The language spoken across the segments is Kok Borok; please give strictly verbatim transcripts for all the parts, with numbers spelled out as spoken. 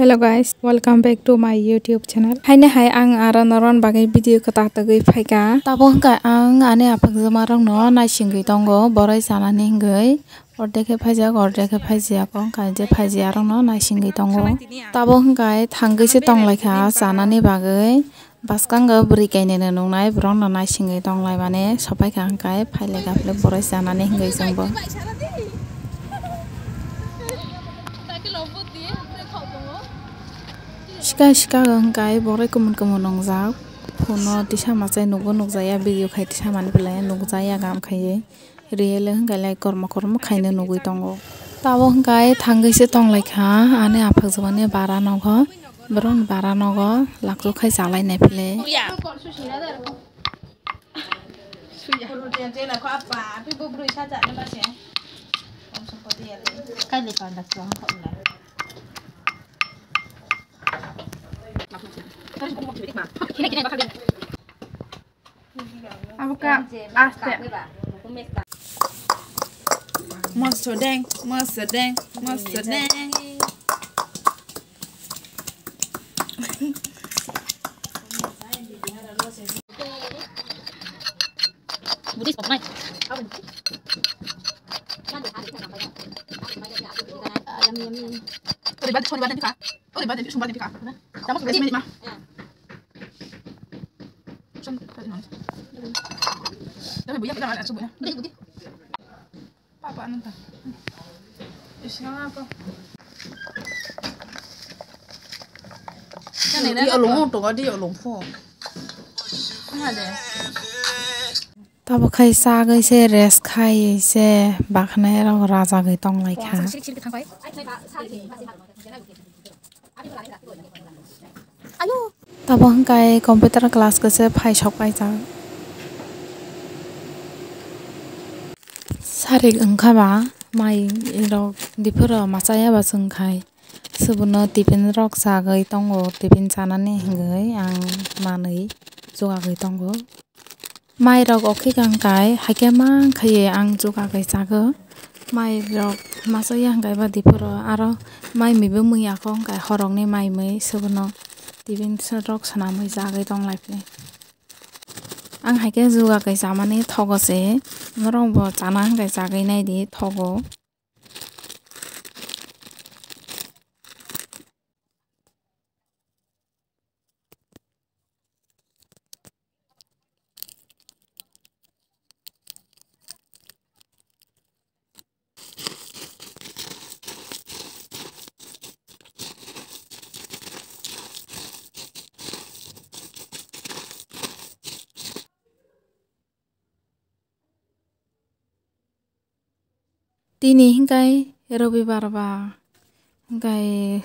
Hello guys, welcome back to my YouTube channel. Haine hai ang aro noron bagwi video kwtal tagwi phaikha. Tabo hwnkha ang ani aphakjwma rokno naisingwi tongo, borai chanani hwngwi. Ordek khe phaijak, ordek khe phaijak, wngkha je phaijak rokno naisingwi tongo. Tabo hwnkha thangwi se tonglaikha chanani bagwi. Bwskango bwrwi kainwino nuknai, borokno naisingwi tonglaimani sopaikha hwnkhe, phailaikha philip borai chanani hwnkhe chwngbo. Sika sika hwnkhe borai kumun kumun nungjak. Phono tisa machai nukbo nukjakya, video khai tisa mani belai nukjakya gam khaiwi. Real hwnkhe lai kormo kormo khaina nugwi tongo. Tabuk hwnkhe thangwi se tonglaikha ani aphakjwkmani bara nogo. Borokni bara nogo lakchuk khai chalai naiphile. Abo ka aste. Moso deng, moso deng, moso deng. Budi sok mai. Yummy, yummy. Ori bade, ori bade dikha. Ori bade, sum bade dikha. Tamo sum bade ma. Sum bade ma. Tapi buya kita mana sum buya. Budi, budi. Papa anu ta. Isi apa? Di alung to di alung fo. Ada. Tabuk khai chagwi se rest khai se bakhnai rok rajagwi tonglaikha. Tabuk hwnkhe computer class khe se phai sok paijak. Sarik wngkha ba mai rok diphuru machaya ba chwng khai. Subuno tiffin rok chagwi tongo, tiffin chanani hwngwi ang manwi chugagwi tongo. Mai rok okhikha hwnkhe haikhe mang khaiwi ang chugagwi chago. Mai rok machaya hwnkhe ba diphuru aro mai mibo mui yakho hwnkhe horokni mai mui subuno tiffin rok swnamwi chagwi tonglaiphi. Ang haikhe chugagwi chamani thogo se, norokbo chana hwnkhe chagwi naidi thogo. Tini hwnkhe robibar ba, hwnkhe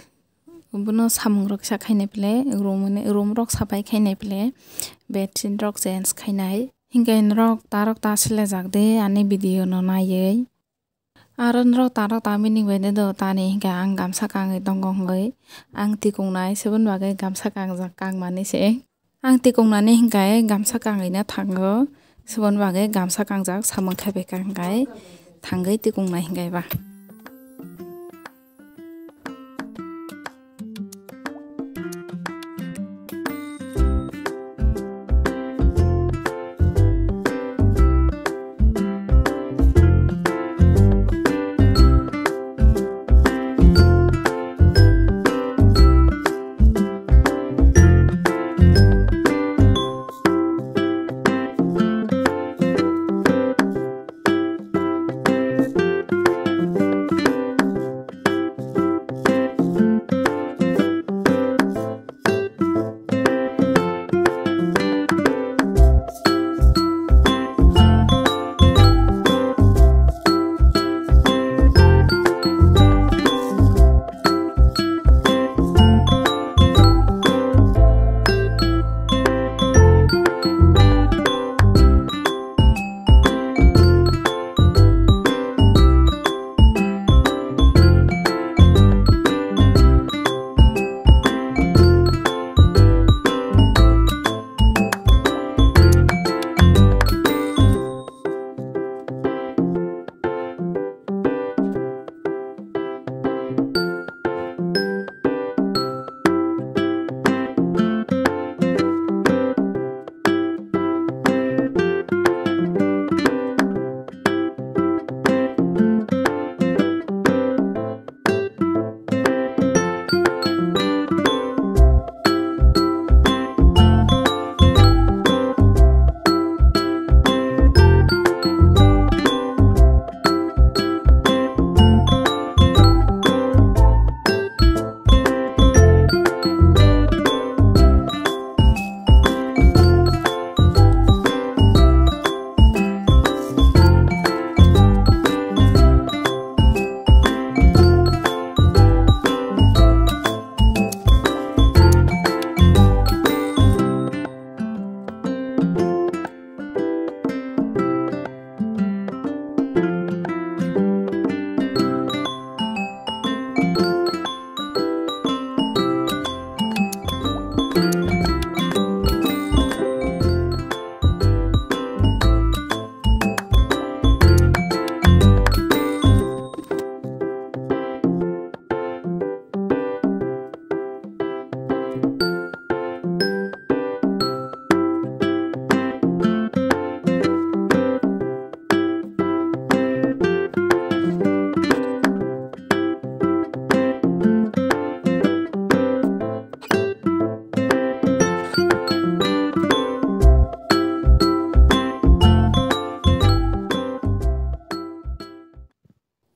bono samung rok kisa khainai phle, room rok sapai khainai phle, bedsheet rok change khainai. Hwnkhe norok tarok ta silajak de ani video no naiwi. Aro norok tarok ta mining bai de do tani hwnkhe ang gamsa kangwi tongo hwnkhe ang tikung nai, seboni bagwi gamsa kangjak kangmani se. Ang tikung nani hwnkhe gamsa kangwi na thango, seboni bagwi gamsa kangjak samung khe bai kha hwnkhe thangwi tikung nai hwnkhe ba.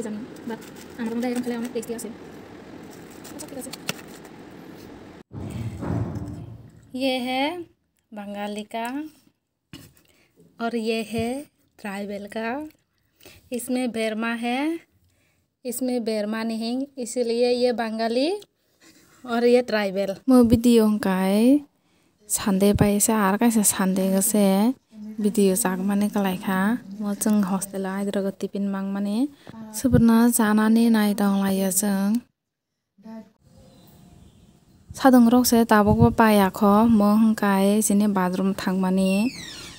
khe jani, but amar mane ekdom khlai onek tasty ase. Acha, thik ase. ये है बंगाली का और ये है ट्राइबल का। इसमें बेरमा है, इसमें बेरमा नहीं, इसीलिए ये बंगाली और ये tribal. Mo video hwnkhe Sunday pai se, ar kaisa Sunday o se video chakmani kwlai kha. Mo chwng hostel o aidrogo tiffin mangmani. Subrwno chanani nai tong laio chwng. Sadung rok se tabuk bo paiya kho, mo hwnkhe chini bathroom thangmani,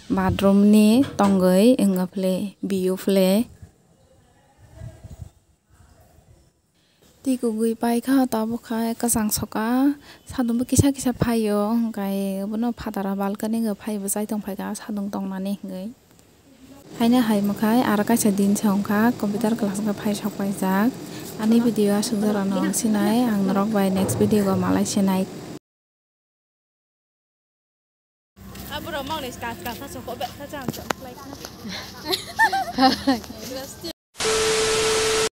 bathroom ni tongwi wngya phle, biyo phle. Twi kugwi pai kha, tabuk khai kwchang soka, sadung bo kisa kisa phaio, hwnkhe bono phataro balcony o phai bo chai tong phaikha, sadung tongnani hwnkhe. Haino hai mwkhai aro kaisa din se wngkha, computer class wngkha phai sok paijak. Ani video aswk jorano wng sinai, ang norok bai next video o malai sinai.